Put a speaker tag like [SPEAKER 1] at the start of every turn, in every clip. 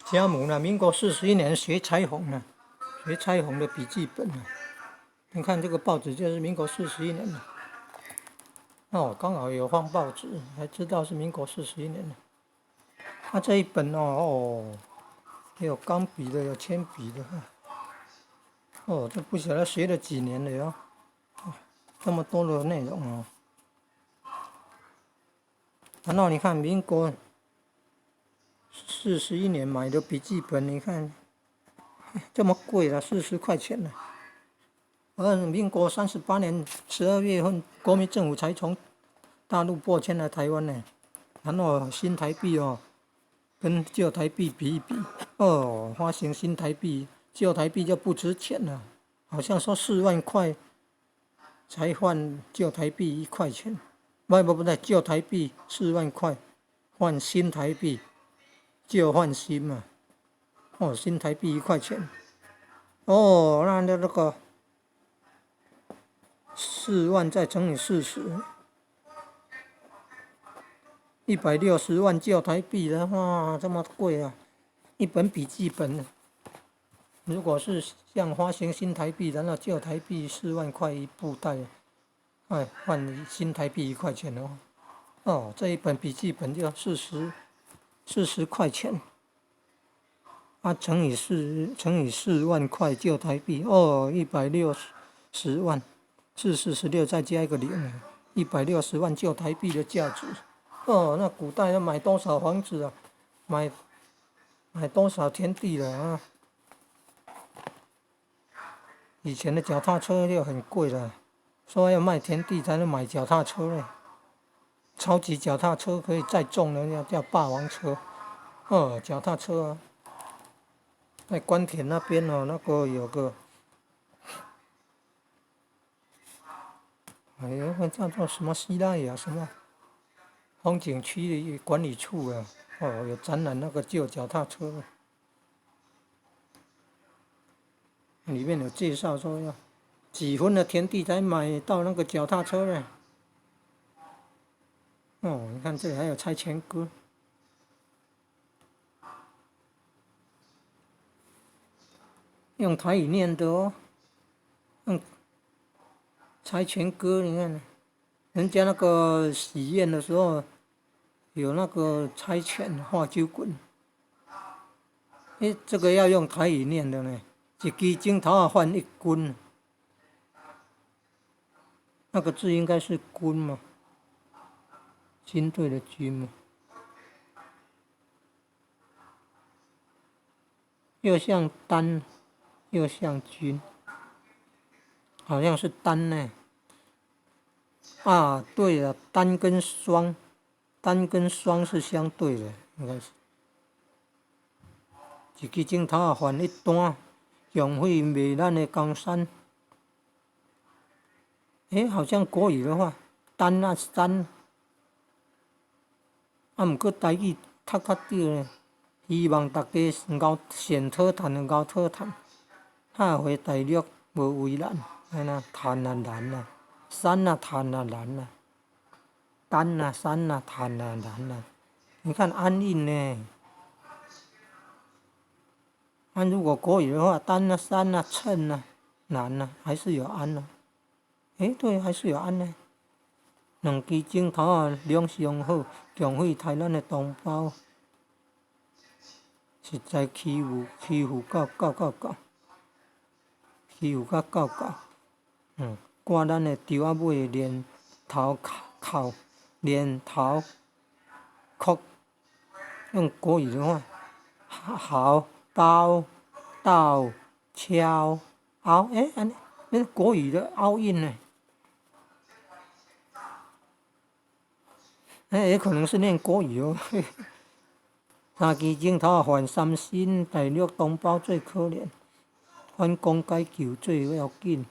[SPEAKER 1] 家母呢？民國四十一年學裁縫呢，學裁縫的筆記本啊。你看這個報紙就是民國四十一年的。哦，剛好有放報紙，才知道是民國四十一年的。啊，這一本哦，哦，有鋼筆的，有鉛筆的。哦，這不曉得學了幾年了喲，這麼多的內容哦。然後你看民國四十一年買的筆記本，你看這麼貴了，40塊錢呢。而民國38年12月份，國民政府才從大陸播遷來台灣呢。然後新台幣哦，跟舊台幣比一比，哦，發行新台幣，舊台幣就不值錢了，好像說4萬塊才換舊台幣1塊錢，不不不對，舊台幣四萬塊換新台幣，舊換新嘛，哦，新台幣1塊錢，哦，那個4萬再乘以40，160萬舊台幣的話，這麼貴啊！一本筆記本，如果是像發行新台幣，然後舊台幣四萬塊一布袋，哎，換新台幣1塊錢的話，哦，這一本筆記本就40塊錢，啊，乘以四，乘以四萬塊舊台幣，哦，一百六十萬。四四十六再加一個零，一百六十萬舊台幣的價值。哦，那古代要買多少房子啊？買多少田地了啊？以前的腳踏車就很貴了，說要賣田地才能買腳踏車嘞。超級腳踏車可以載重的，叫霸王車。哦，腳踏車啊，在官田那邊哦，那個有個。哎呦，那叫做什麼西拉雅什麼風景區的管理處啊，哦，有展覽那個舊腳踏車，裡面有介紹說要幾分的田地才買到那個腳踏車呢？哦，你看這裡還有猜拳歌，用台語念的哦，用。猜拳歌，你看，人家那個喜宴的時候，有那個猜拳畫酒棍。哎，這個要用台語念的呢，一支鐘頭仔換一軍，那個字應該是軍嘛，軍隊的軍嘛，又像單，又像軍。好像是單呢，啊，對了，單跟雙，單跟雙是相對的，應該是。一支鐘頭仔換一單，浪費賣咱的江山。欸，好像國語的話，單啊三，啊，毋過台語讀較對呢。希望大家𠢕先討趁，𠢕討趁，下回大陸無為難。按呢，趁啊難啊，三啊趁啊難啊，單啊三啊趁啊難啊。你看押韻呢？按如果國語的話，單啊三啊趁啊難啊，還是有押啊。欸，對，還是有押呢。兩支鐘頭仔攏上好，浪費台咱的同胞，實在欺負欺負到到到到，欺負甲到到。掛咱的稻仔尾連頭扣，連頭殼，用國語的話，好包到敲凹，欸，按呢，那國語的凹音呢？欸，也可能是念國語哦。三支鐘頭換三身，大陸同胞最可憐，反攻解救最要緊。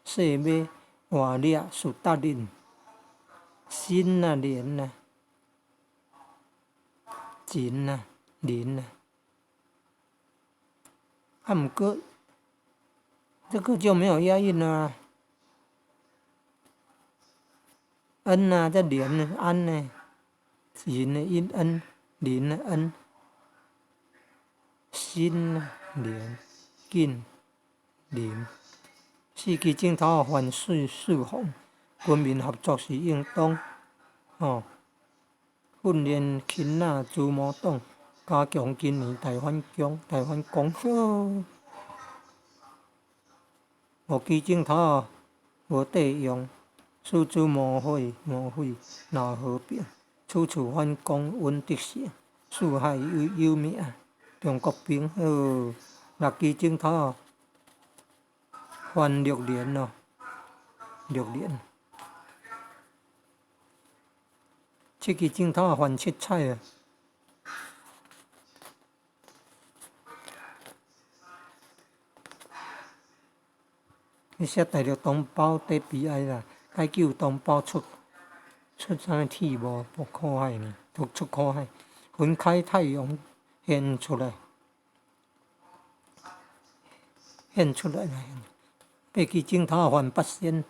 [SPEAKER 1] 細馬活掠斯大林，新啊連啊，秦啊林啊，啊毋過，這個就沒有押韻啦。恩啊，這連安呢，秦的音恩，林的恩，新年近臨，四支箭頭反四四防，軍民合作是應當吼。訓練囡仔朱毛黨，加強今年大反攻，大反攻。呵，五支箭頭無地用，四處魔匪魔匪鬧和平，處處反攻穩得勝，四海有有名中國兵。呵，六支箭頭反六連咯，六連。七支箭頭反七彩啊！伊寫大陸同胞佇悲哀啦，解救同胞出出啥物鐵無苦海呢？出出苦海，分開太陽現出來，現出來啦！八支箭頭反八仙，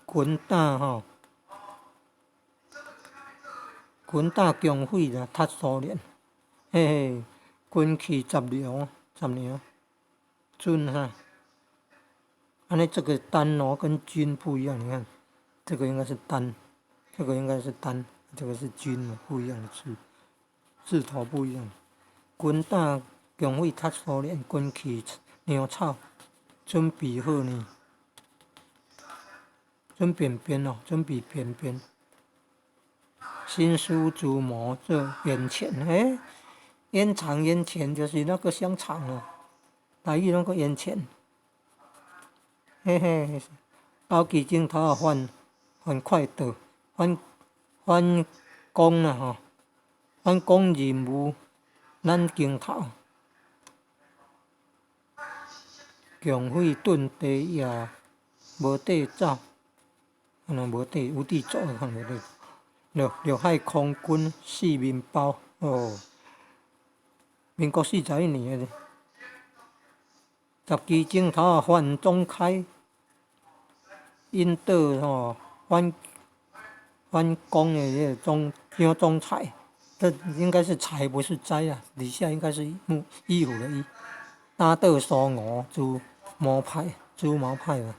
[SPEAKER 1] 群膽吼，群膽共匪啦，踢蘇聯，嘿嘿，軍旗十兩十兩，準哈。按呢這個單哦，跟軍不一樣，你看，這個應該是單，這個應該是單，這個是軍，不一樣的字，字頭不一樣。軍膽共匪踢蘇聯，軍旗糧草準備好呢？準便便哦，準備便便。新書主謀做煙錢，欸，煙腸煙錢就是那個香腸啊，台語攏講煙錢。嘿嘿，九支箭頭反反快刀，反反攻啦吼，反攻任務咱鏡頭，共匪遁地也無地走，可能無地無地走，可能無地。陸陸海空軍四面包哦，民國41年的。十支箭頭反總開，引導吼反反攻的這個總張總裁，這應該是財不是災啊，底下應該是木衣服的衣。打倒蘇俄朱毛派，朱毛派啊，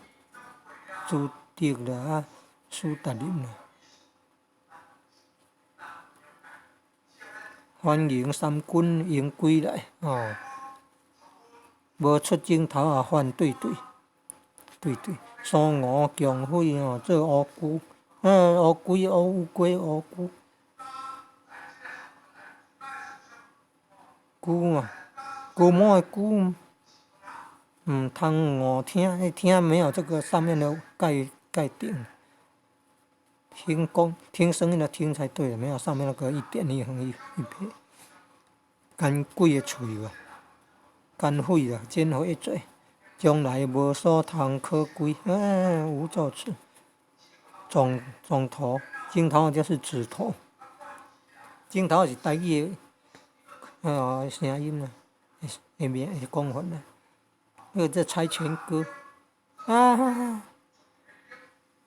[SPEAKER 1] 朱德啦啊，斯大林啦。歡迎三軍迎歸來哦。無出鏡頭啊，反對對，對對，蘇俄共匪吼做烏龜，嗯，烏龜烏龜烏龜，龜嘛，龜毛的龜，毋通誤聽，彼聽沒有這個上面的蓋蓋頂，聽講聽聲音的聽才對，沒有上面那個一點一橫一一撇，干鬼的喙吧。奸匪啦，奸匪罪，將來無所通可歸，嗯，無造詞。總總頭，鏡頭就是指頭，鏡頭是台語的聲音啊，的名的講法啦。那個這猜拳歌，啊哈哈。